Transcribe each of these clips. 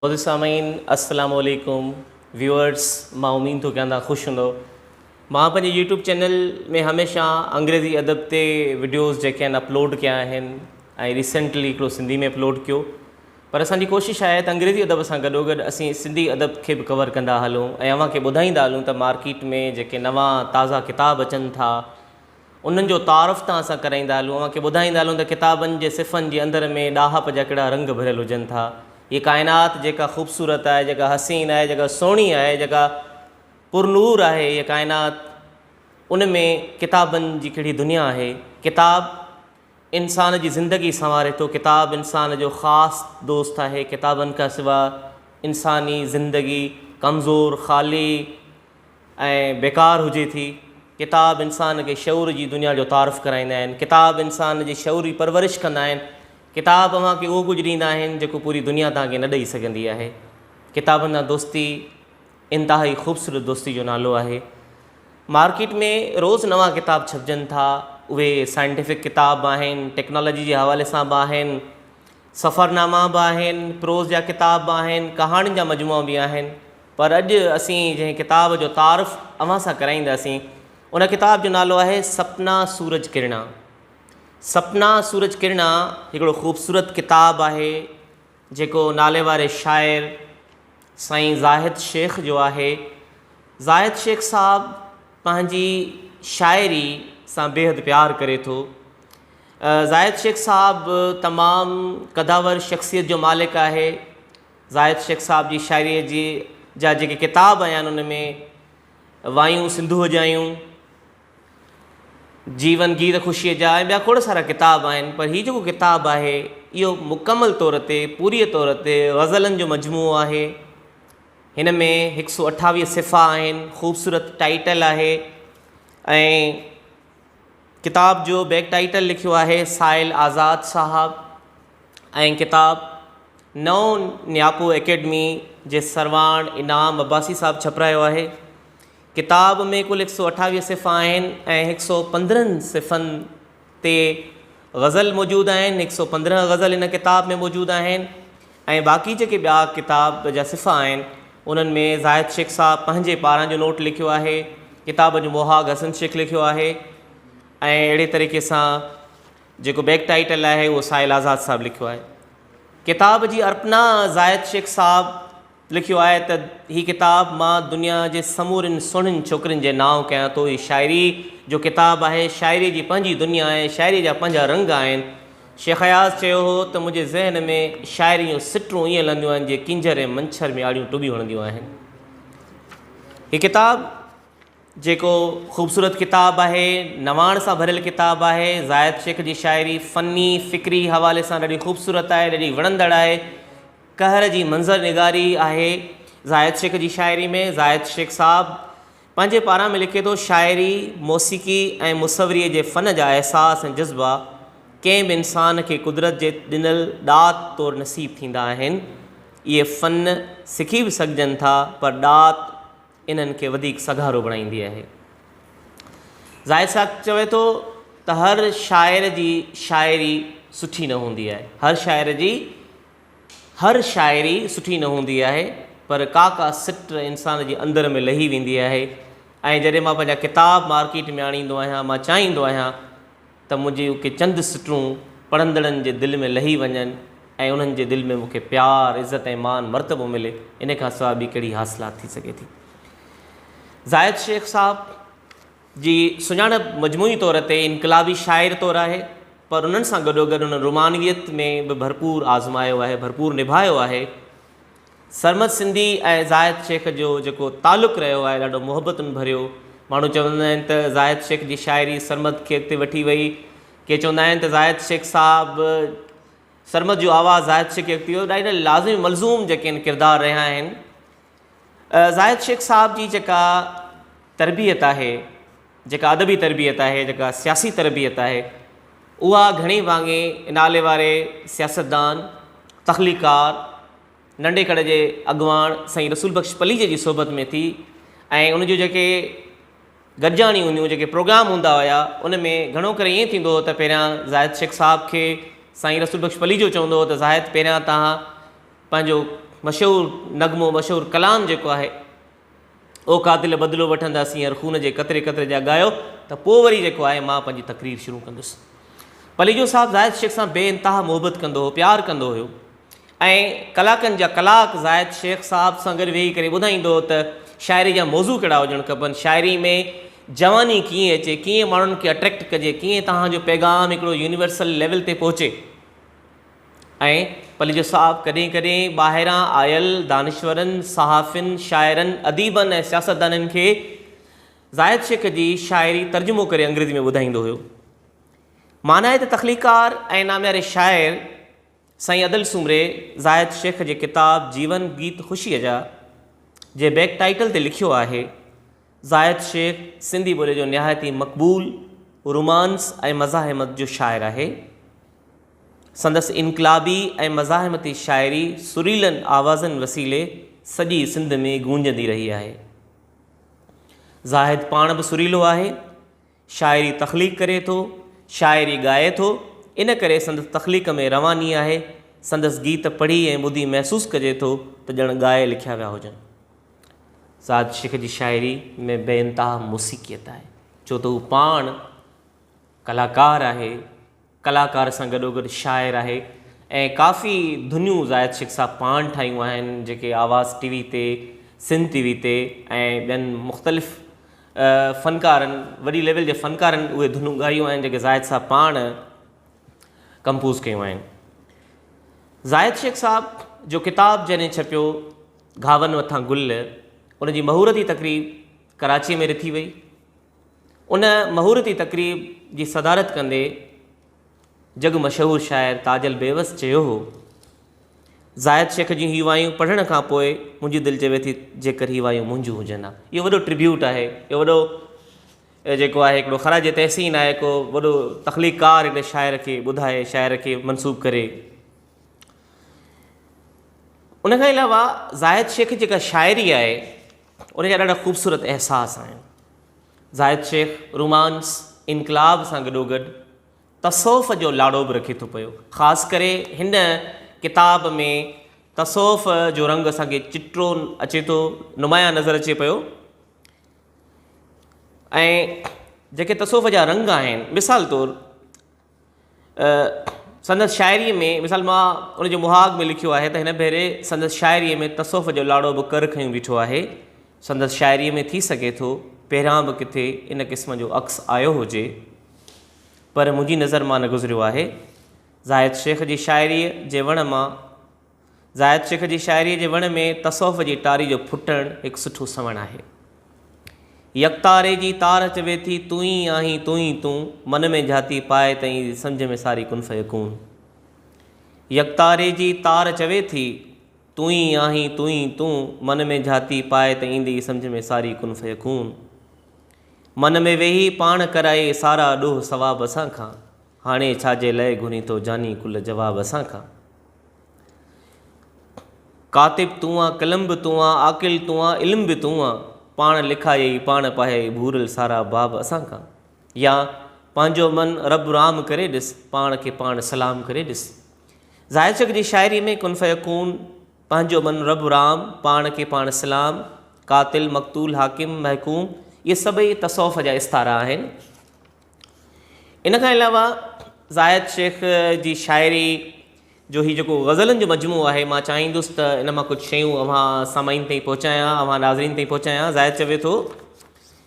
معزز سامعين السلام عليڪم ويورس مان اميد ٿو ڪيان توهان خوش هوندو مان پنهنجي يوٽيوب چينل ۾ هميشه انگريزي ادب تي وڊيوز جيڪي آهن اپلوڊ ڪيا آهن ۽ ريسنٽلي هڪڙو سنڌي ۾ اپلوڊ ڪيو پر اسان جي ڪوشش آهي ته انگريزي ادب سان گڏو گڏ اسين سنڌي ادب کي به ڪور ڪندا هلون ۽ اوهان کي ٻڌائيندا هلون ته مارڪيٽ ۾ جيڪي نوان تازا ڪتاب اچن ٿا انهن جو تعارف توهان سان ڪرائيندا هلون، اوهان کي ٻڌائيندا هلون ته ڪتابن جي صفحن جي اندر ۾ ڏاهپ جا ڪهڙا رنگ ڀريل هجن ٿا. هيء ڪائنات جيڪا خوبصورت آهي، جيڪا حسين آهي، جيڪا سهڻي آهي، جيڪا پرنور آهي، هيء ڪائنات ان ۾ ڪتابن جي ڪهڙي دنيا آهي. ڪتاب انسان جي زندگي سنواري ٿو، ڪتاب انسان جو خاص دوست آهي، ڪتابن کان سواء انساني زندگي ڪمزور، خالي، ۽ بيڪار هجي ٿي. ڪتاب انسان کي شعور جي دنيا جو تعارف ڪرائيندا آهن. ڪتاب انسان جي شعوري پرورش ڪندا آهن. ڪتاب اوهان کي اهو ڪجهه ڏيندا آهن جيڪو پوري دنيا توهان کي نه ڏئي سگهندي آهي. ڪتابن سان دوستي انتهائي خوبصورت دوستي جو نالو آهي. مارڪيٽ ۾ روز نوان ڪتاب ڇپجن ٿا. اهي سائنٽيفڪ ڪتاب به آهن، ٽيڪنالاجي جي حوالي سان به آهن، سفرناما به آهن، پروز جا ڪتاب به آهن، ڪهاڻين جا مجموعا به آهن. پر اڄ اسين جنهن ڪتاب جو تعارف اوهان سان ڪرائينداسين، ان ڪتاب جو نالو آهي سپنا سورج ڪرڻا. سپنا سورج ڪرڻا هڪڙو خوبصورت ڪتاب آهي، جيڪو ناليواري شاعر سائين زاهد شيخ جو آهي. زاهد شيخ صاحب پنهنجي شاعري سان بيحد پيار ڪري ٿو. زاهد شيخ صاحب تمام قداور شخصيت جو مالڪ آهي. زاهد شيخ صاحب جي شاعريء جي جا جيڪي ڪتاب آيا آهن ان ۾ وايون سنڌوء جايون، جيون گيت خوشيء جا ۽ ٻيا کوڙ سارا ڪتاب آهن پر هي جيڪو ڪتاب آهي اهو مڪمل طور تي پوريء طور تي غزلن جو مجموعو آهي. هن ۾ هڪ سو اٺاويهه صفحا آهن، خوبصورت ٽائيٽل آهي ۽ ڪتاب جو بيڪ ٽائيٽل لکيو آهي سائل آزاد صاحب ۽ ڪتاب نئون نياپو اڪيڊمي جي سرواڻ انعام عباسي صاحب ڇپرايو آهي. ڪتاب ۾ ڪل هڪ سو اٺاويهه صفحا آهن ۽ هڪ سو پندرهن صفحن تي غزل موجود آهن، هڪ سو 15 غزل هن ڪتاب ۾ موجود آهن ۽ باقي جيڪي ٻيا ڪتاب جا صفحا آهن انهن ۾ زاهد شيخ صاحب پنهنجي پاران جو نوٽ لکيو آهي، ڪتاب جو مهاڳ حسن شيخ لکيو آهي ۽ اهڙي طريقي سان جيڪو بيڪ ٽائيٽل آهي اهو ساحل آزاد صاحب لکيو آهي. ڪتاب جي ارپنا زاهد شيخ صاحب لکيو آهي ته هي ڪتاب مان دنيا جي سمورين سهڻين ڇوڪرين جي نانء ڪيان ٿو. هي شاعري جو ڪتاب آهي. شاعري جي پنهنجي دنيا آهي. شاعري جا پنهنجا رنگ آهن. شيخ اياز چيو هو ته منهنجي ذهن ۾ شاعري جون سٽون ائين لهنديون آهن جيئن ڪينجهر ۽ منڇر ۾ آڙيون ٽٻيون هڻنديون آهن. هي ڪتاب جيڪو خوبصورت ڪتاب آهي، نواڻ سان ڀريل ڪتاب آهي. زاهد شيخ جي شاعري فني، فڪري حوالي سان ڏاڍي خوبصورت آهي، ڏاڍي وڻندڙ آهي. قهر جي منظر نگاري آهي زاهد شيخ جي شاعري ۾. زاهد شيخ صاحب پنهنجي پاران ۾ لکي ٿو، شاعري، موسيقي ۽ مصوريء جي فن جا احساس ۽ جذبا ڪنهن به انسان کي قدرت جي ڏنل ڏات طور نصيب ٿيندا آهن. اهي فن سکي به سگهجن ٿا پر ڏات انهن کي وڌيڪ سگهارو بڻائيندي آهي. زاهد صاحب چوي ٿو ته هر شاعر جي شاعري سٺي نه هوندي آهي. هر شاعر جي هر شاعري سٺي نه هوندي آهي پر ڪا ڪا سٽ انسان جي اندر ۾ لهي ويندي آهي ۽ جڏهن مان پنهنجا ڪتاب مارڪيٽ ۾ آڻيندو آهيان مان چاهيندو آهيان ته منهنجيون ڪي چند سٽون پڙهندڙن جي دل ۾ لهي وڃن ۽ انهن جي دل ۾ مون کي پيار، عزت ۽ مان مرتبو ملي، ان کان سواء ٻي ڪهڙي حاصلات ٿي سگهي ٿي. زاهد شيخ صاحب جي سڃاڻپ مجموعي طور تي انقلابي شاعر طور آهي پر انهن سان گڏوگڏ انهن رومانويت ۾ به ڀرپور آزمايو آهي، ڀرپور نڀايو آهي. سرمد سنڌي ۽ زاهد شيخ جو جيڪو تعلق رهيو آهي ڏاڍو محبتن ڀريو. ماڻهو چوندا آهن ته زاهد شيخ جي شاعري سرمد کي اڳتي وٺي وئي. ڪي چوندا آهن ته زاهد شيخ صاحب سرمد جو آواز زاهد شيخ کي اڳتي ويو. ڏاڍا لازمي ملزوم جيڪي آهن ڪردار رهيا آهن. زاهد شيخ صاحب جي جيڪا تربيت آهي، جيڪا ادبي تربيت آهي، جيڪا سياسي تربيت آهي، اها گهڻي ڀاڱي نالي واري سياستدان، تخليقڪار، ننڍي کڙ جي اڳواڻ سائين رسول بخش پليجي جي صحبت ۾ ٿي ۽ ان جون جيڪي گڏجاڻيون هونديون جيڪي پروگرام هوندا هيا ان ۾ گهڻو ڪري ائين ٿيندو هو ته پهريان زاهد شيخ صاحب کي سائين رسول بخش پليجو چوندو هو ته زاهد پهريان توهان پنهنجو مشهور نغمو مشهور ڪلام جيڪو آهي او قاتل بدلو وٺنداسين هر خون جي قطري قطري جا ڳايو ته پوء وري جيڪو آهي مان پنهنجي تقرير شروع ڪندس. پليجو صاحب زاهد شيخ سان بي انتها محبت ڪندو هو، پيار ڪندو هيو ۽ ڪلاڪن جا ڪلاڪ زاهد شيخ صاحب سان گڏ ويهي ڪري ٻڌائيندو هو ته شاعري جا موضوع ڪهڙا هجڻ کپن، شاعري ۾ جواني ڪيئن اچي، ڪيئن ماڻهن کي اٽريڪٽ ڪجي، ڪيئن توهان جو پيغام هڪڙو يونيورسل ليول تي پهچي. ۽ پليجو صاحب ڪڏهن ڪڏهن ٻاهران آيل دانشورن، صحافين، شاعرن، اديبن ۽ سياستدانن کي زاهد شيخ جي شاعري ترجمو ڪري انگريزي ۾ ٻڌائيندو هيو. مانائتي تخليقڪار ۽ نامياري شاعر سائين ادل سومري زاهد شيخ جي ڪتاب جيون گيت خوشيء جا جي بيڪ ٽائيٽل تي لکيو آهي، زاهد شيخ سنڌي ٻوليء جو نهايت ئي مقبول رومانس ۽ مزاحمت جو شاعر آهي. سندس انقلابي ۽ مزاحمتي شاعري سريلن آوازن وسيلي سڄي سنڌ ۾ گونجندي رهي آهي. زاهد پاڻ به سريلو آهي، شاعري تخليق ڪري ٿو، شاعري ڳائي ٿو، ان ڪري سندس تخليق ۾ رواني آهي، سندس گيت پڙهي ۽ ٻڌي محسوس ڪجي ٿو ته ڄڻ ڳائي لکيا ويا هجن. زاهد شيخ جي شاعري ۾ بي انتها موسيقيت آهي، ڇو ته هو پاڻ ڪلاڪار آهي، ڪلاڪار سان گڏوگڏ شاعر آهي ۽ ڪافي ڌنيون زاهد شيخ صاحب پاڻ ٺاهيون آهن جيڪي آواز ٽي وي تي سنڌ ٽي وي تي ۽ ٻين مختلف فنڪارن وڏي ليول جي فنڪارن اهي ڌنون ڳايون آهن جيڪي زاهد صاحب پاڻ ڪمپوز ڪيون آهن. زاهد شيخ صاحب جو ڪتاب جڏهن ڇپيو گهاون مٿان گل ان جي مهورتي تقريب ڪراچيء ۾ رٿي وئي. ان مهورتي تقريب جي صدارت ڪندي جڳ مشهور شاعر تاجل بيوس چيو هو، زاهد شيخ جون هي وايون پڙهڻ کان پوء منهنجي دل چوي ٿي جيڪر هي وايون منهنجون هجن ها. اهو وڏو ٽربيوٽ آهي، اهو وڏو جيڪو آهي هڪڙو خراج تحسين آهي، ڪو وڏو تخليقڪار هڪڙي شاعر کي ٻڌائي، شاعر کي منسوب ڪري. ان کان علاوه زاهد شيخ جي جيڪا شاعري آهي ان جا ڏاڍا خوبصورت احساس آهن. زاهد شيخ رومانس، انقلاب سان گڏوگڏ تصوف جو لاڙو به رکي ٿو پيو. خاص ڪري هن ڪتاب ۾ تصوف جو رنگ اسان کي چٽو اچي ٿو، نمايان نظر اچي پيو ۽ جيڪي تصوف جا رنگ آهن مثال طور سندس شاعريء ۾ مثال مان ان جي مهاڳ ۾ لکيو آهي ته هن ڀيري سندس شاعريء ۾ تصوف جو لاڙو به ڪر کنيون بيٺو آهي. سندس شاعريء ۾ ٿي سگهي ٿو پهريان به ڪٿي ان قسم جو عڪس آيو هجي، پر منهنجي نظر مان نه گذريو آهي. زاهد شيخ جي شاعريء جي وڻ مان زاهد شيخ جي شاعريء جي وڻ ۾ تصوف جي ٽاري جو ڦٽڻ هڪ سٺو سوڻ آهي. يڪتاري جي تار چوي ٿي تون ئي آهين تون ئي تون، من ۾ جھاتي پاء ته ايندي سمجھ ۾ ساري ڪن فيڪون. يڪتاري جي تار چوي ٿي تون ئي آهين تون ئي تون، من ۾ جھاتي پاء ته ايندي سمجھ ۾ ساري ڪن فيڪون. من ۾ ويهي پاڻ ڪرائي سارا ڏوهه ثواب اسان کان، هاڻي ڇا جي لئه گهرين ٿو جاني ڪل جواب اسان کان. ڪاتب تون آن، قلم به تون آن، عاقل تون آن، علم به تون آن، پاڻ لکايئي پاڻ پايئي ڀورل سارا باب اسان کان. يا پنهنجو من رب رام ڪري ڏس، پاڻ کي پاڻ سلام ڪري ڏس. زاهد شيخ جي شاعريء ۾ ڪن فيڪون، پنهنجو من رب رام، پاڻ کي پاڻ سلام، قاتل، مقتول، حاڪم، محڪوم، اهي سڀئي تصوف جا استعارا آهن. ان کان علاوه زاهد شيخ جي شاعري جو هي جيڪو غزلن جو مجموعو آهي مان چاهيندس ته ان مان ڪجهه شيون اوهان سامعين تائين پهچايان اوهان ناظرين تائين پهچايان زاهد چوي ٿو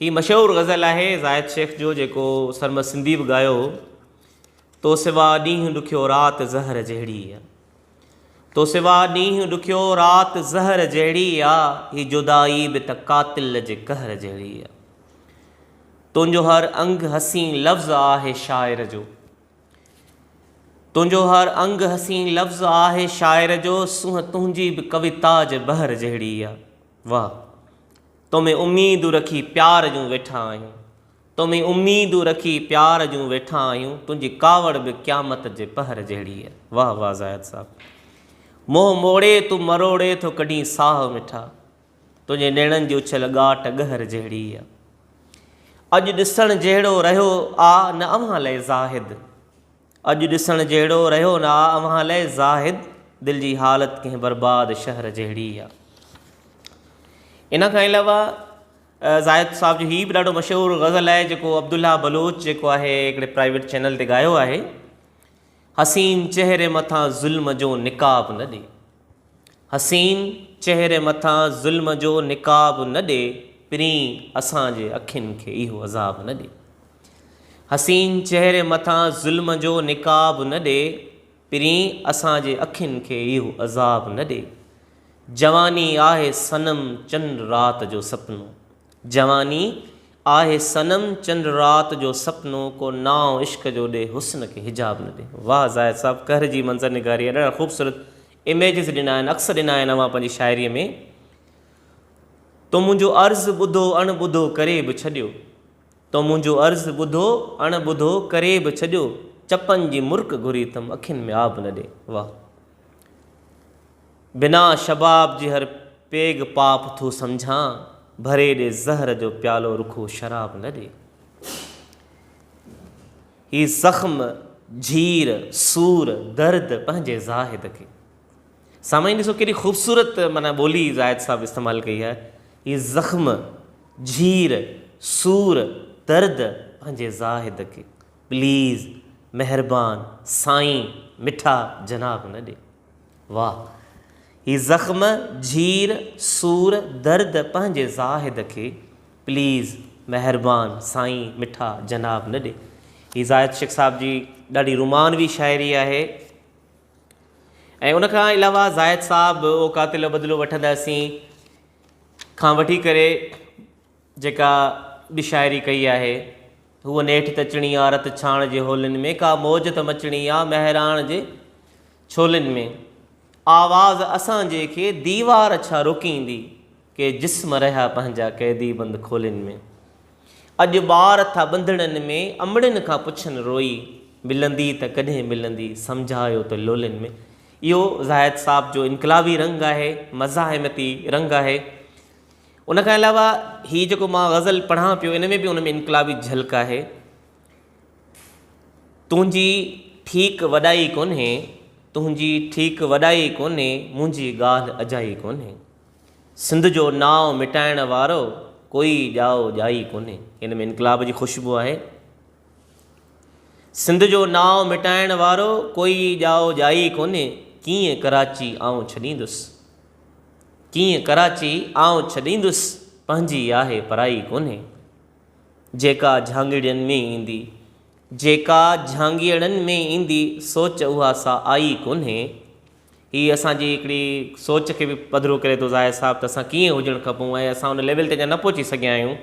هي مشهور غزل آهي زاهد شيخ جو جيڪو سرمد سنڌي به ڳايو هو تو سوا ڏينهن ڏکيو رات زهر جهڙي آ تو سوا ڏينهن ڏکيو رات زهر جهڙي آ هي جدائي به ته قاتل جي قهر جهڙي آ تنهنجو هر انگ حسين لفظ آهي شاعر جو. تنهنجو هر انگ حسين لفظ آهي شاعر جو سونهن تنهنجي به ڪويتا جي بحر جهڙي آ. واه. تو ۾ اميدون رکي پيار جون ويٺا آهيون. تو ۾ اميدون رکي پيار جون ويٺا آهيون تنهنجي ڪاوڙ به قيامت جي پهر جهڙي آ. واه واه زاهد صاحب. منهن موڙي تون مروڙي ٿو ڪڍين ساهه مٺا. تنهنجي نيڻن جي اڇل ڳاٽ ڳهر جهڙي آ. اڄ ڏسڻ جهڙو رهيو آ نه اوهان لئه زاهد. اڄ ڏسڻ جهڙو رهيو نه آ اوهان لئه زاهد. دل جي حالت ڪنهن برباد شهر جهڙي آ. ان کان علاوه زاهد صاحب جو هي به ڏاڍو مشهور غزل آهي جيڪو عبدالله بلوچ جيڪو آهي هڪڙي پرائيويٽ چينل تي ڳايو آهي. حسين چهري مٿان ظلم جو نقاب نه ڏي. حسين چهري مٿان ظلم جو نقاب نه ڏي پرين اسان جي اکين کي اهو عذاب نه ڏي. حسين چهري مٿان ظلم جو نقاب نه ڏي پرين اسان جي اکين کي اهو عذاب نه ڏي. جواني آهي صنم چنڊ رات جو سپنو. جواني آهي صنم چنڊ رات جو سپنو ڪو نانء عشق جو ڏي حسن کي حجاب نه ڏي. واھ زاهد صاحب قهر جي منظر نگاري آهي ڏاڍا خوبصورت اميجز ڏنا آهن عڪس ڏنا آهن اوهان پنهنجي شاعري ۾. تو منهنجو عرض ٻڌو اڻ ٻڌو ڪري به ڇڏيو تو منهنجو عرض ٻڌو اڻ ٻڌو ڪري به ڇڏيو چپن جي مرڪ گهري ٿم اکين ۾ آب نه ڏي. واھ. بنا شباب جي هر پيگ پاپ ٿو سمجهان، ڀري ڏي زهر جو پيالو رکو شراب نه ڏي. هي زخم، جهير، سور، درد پنهنجي زاهد کي. سامعين ڏسو ڪيڏي خوبصورت معنيٰ ٻولي زاهد صاحب استعمال ڪئي آهي. هي زخم، جهير، سور، درد پنهنجي زاهد کي. پليز مهربان سائين مٺا جناب نه ڏي. واه هي زخم جهير سور درد پنهنجي زاهد کي پليز مهربان سائين مٺا جناب نه ڏي. هي زاهد شيخ صاحب جي ڏاڍي رومانوي شاعري آهي ۽ ان کان علاوه زاهد صاحب او قاتل بدلو وٺنداسين کان وٺي ڪري جيڪا به شاعري ڪئي آهي. هوء نيٺ ته اچڻي آ رت ڇاڻ جي هولين ۾، ڪا موج ته مچڻي آ مهراڻ جي ڇولين ۾. آواز اسان جي کي ديوار ڇا روڪيندي، ڪي جسم رهيا پنهنجا قيدي بند کولين ۾. اڄ ٻار ٿا ٻنڌڻن ۾ امڙين کان پڇن روئي، ملندي ته ڪڏهن ملندي سمجهايو ته لولين ۾. اهو زاهد صاحب جو انقلابي رنگ آهي، مزاحمتي رنگ آهي. ان کان علاوه هي جيڪو مان غزل پڙهان پيو ان ۾ به ان ۾ انقلابي جهلڪ آهي. تنهنجي ٺيڪ وڏائي ڪونهي، تنهنجي ٺيڪ وڏائي ڪونهي، منهنجي ڳالهه اجائي ڪونهي. سنڌ جو نانء مٽائڻ وارو ڪوئي ڄائو ڄائي ڪونهي. ان ۾ انقلاب جي خوشبو آهي. سنڌ جو نانء مٽائڻ وارو ڪوئي ڄائو ڄائي ڪونهي، ڪيئن ڪراچي آئون ڇڏيندس. ڪيئن ڪراچي آئون ڇڏيندس، پنهنجي آهي پرائي ڪونهي. جيڪا جهانگيئڙن ۾ ايندي، جيڪا جهانگيئڙن ۾ ايندي، سوچ اها سا آئي ڪونهي. هي اسان جي هڪڙي سوچ کي به پڌرو ڪري ٿو زاهد صاحب ته اسان ڪيئن هجڻ کپون ۽ اسان ان ليول تي اڃا نه پهچي سگهيا آهيون.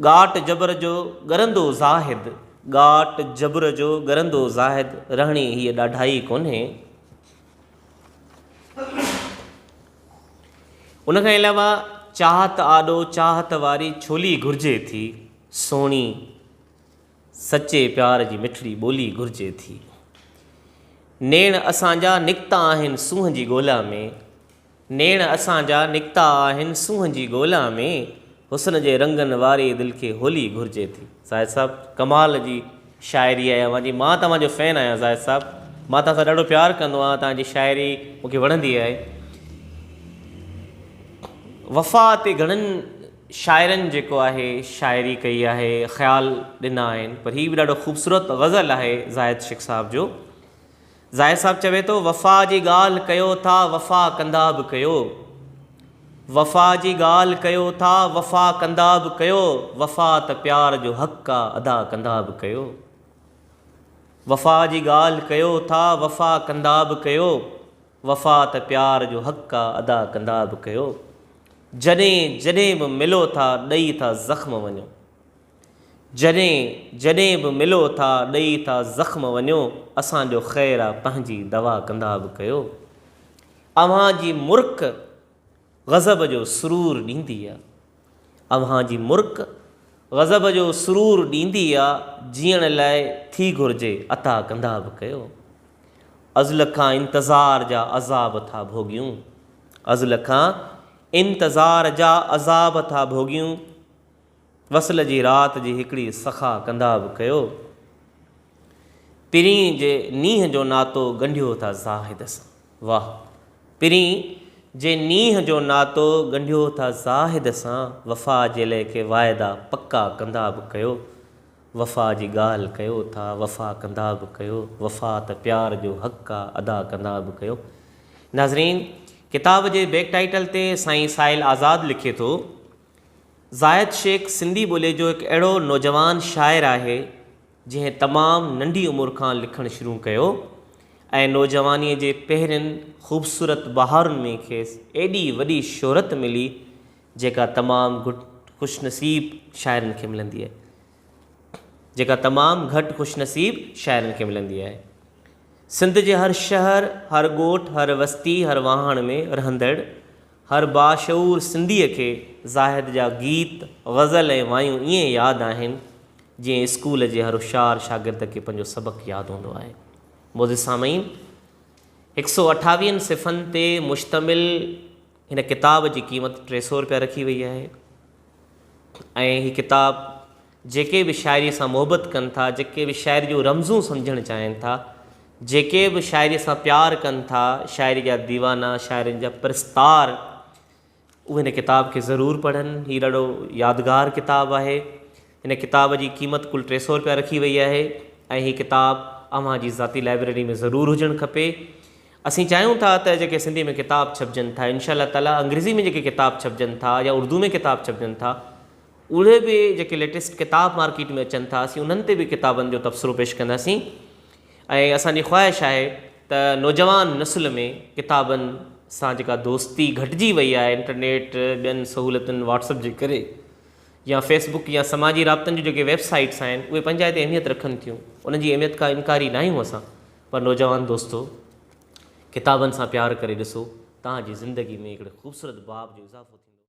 ڳاٽ جبر جو ڳرندو زاهد، ڳاٽ جبر جو ڳرندو زاهد، رهڻي هيء ڏاڍائي ڪونهي. ان کان علاوه چاهت آڏو چاهت واري ڇولي گهرجي ٿي، سهڻي سچي پيار جي مٺڙي ٻولي گهرجي ٿي. نيڻ اسان جا نڪتا آهن سونهن جي ڳولا ۾. نيڻ اسان جا نڪتا آهن سونهن جي ڳولا ۾، حسن جي رنگن واري دل کي هولي گهرجي ٿي. زاهد صاحب ڪمال جي شاعري آهي اوهان جي مان توهان جو فين آهيان زاهد صاحب مان توهان سان ڏاڍو پيار ڪندو آهيان توهان جي شاعري مون کي وڻندي آهي. وفا تي گهڻن شاعرن جيڪو آهي شاعري ڪئي آهي خيال ڏنا آهن پر هي به ڏاڍو خوبصورت غزل آهي زاهد شيخ صاحب جو. زاهد صاحب چوي ٿو، وفا جي ڳالهه ڪيو ٿا وفا ڪندا به ڪيو. وفا جي ڳالهه ڪيو ٿا وفا ڪندا به ڪيو، وفا ته پيار جو حق آ ادا ڪندا به ڪيو. وفا جي ڳالهه ڪيو ٿا وفا ڪندا به ڪيو، وفا ته پيار جو حق آ ادا ڪندا به ڪيو. جڏهن جڏهن به ملو ٿا ڏئي ٿا زخم وڃو. جڏهن جڏهن به ملو ٿا ڏئي ٿا زخم وڃو اسان جو خير آ پنهنجي دوا ڪندا به ڪيو اوهان جي مرڪ غضب جو سرور ڏيندي آ اوهان جي مرڪ غضب جو سرور ڏيندي آ جيئڻ لاء ٿي گهرجي عطا ڪندا به ڪيو ازل کان انتظار جا عذاب ٿا ڀوڳيون ازل کان انتظار جا عذاب ٿا ڀوڳيون وصل جي رات جي هڪڙي سخا ڪندا به ڪيو. پرين جي نينهن جو ناتو ڳنڍيو ٿا زاهد سان. واهه پرين جي نينهن جو ناتو ڳنڍيو ٿا زاهد سان وفا جي لئه ڪي واعدا پڪا ڪندا به ڪيو وفا جي ڳالهه ڪيو ٿا وفا ڪندا به ڪيو وفا ته پيار جو حق آ ادا ڪندا به ڪيو ناظرين ڪتاب جي بيڪ ٽائيٽل تي سائين سائل آزاد لکي ٿو زاهد شيخ سنڌي ٻولي جو هڪ اهڙو نوجوان شاعر آهي جنهن تمام ننڍي عمر کان لکڻ شروع ڪيو ۽ نوجوانيء جي پهرين خوبصورت بهارن ۾ کيس ايڏي وڏي شهرت ملي جيڪا تمام گهٽ خوشنصيب شاعرن کي ملندي آهي. جيڪا تمام گهٽ خوشنصيب شاعرن کي ملندي آهي. سنڌ جي هر شهر، هر ڳوٺ، هر وستي، هر واهڻ ۾ رهندڙ هر باشعور سنڌيء کي زاهد جا گيت، غزل ۽ وايون ائين ياد آهن، جيئن اسڪول جي هر هوشيار شاگرد کي پنهنجو سبق ياد هوندو آهي. معزز سامعين! هڪ سئو اٺاويهن صفحن تي مشتمل هن ڪتاب جي قيمت 300 رپيا رکي وئي آهي ۽ هي ڪتاب جيڪي به شاعريء سان محبت ڪن ٿا، جيڪي به شاعري جون رمزون سمجهڻ چاهين ٿا، جيڪي به شاعريء سان پيار ڪن ٿا، شاعريء جا ديوانا، شاعرن جا پرستار، اهي هن ڪتاب کي ضرور پڙهن. هي ڏاڍو يادگار ڪتاب آهي. هن ڪتاب جي قيمت ڪل 300 رپيا رکي وئي آهي ۽ هي ڪتاب اوهان جي ذاتي لائبريري ۾ ضرور هجڻ کپي. اسين چاهيون ٿا ته جيڪي سنڌي ۾ ڪتاب ڇپجن ٿا، انشاء الله تعاليٰ انگريزي ۾ جيڪي ڪتاب ڇپجن ٿا يا اردو ۾ ڪتاب ڇپجن ٿا، اهي به جيڪي ليٽيسٽ ڪتاب مارڪيٽ ۾ اچن ٿا اسين انهن تي به ڪتابن جو تبصرو پيش ڪنداسين ۽ اسان جي خواهش آهي ته نوجوان نسل ۾ ڪتابن سان جيڪا دوستي گهٽجي وئي آهي انٽرنيٽ ٻين سهولتن واٽس اپ جي ڪري يا فيس بڪ يا سماجي رابطن جون جيڪي ويب سائيٽس آهن اهي پنهنجي جاء تي اهميت رکن ٿيون انهن جي اهميت کان انڪاري ناهيون اسان پر نوجوان دوستو ڪتابن سان پيار ڪري ڏسو توهان جي زندگي ۾ هڪڙي خوبصورت باب جو اضافو ٿيندو.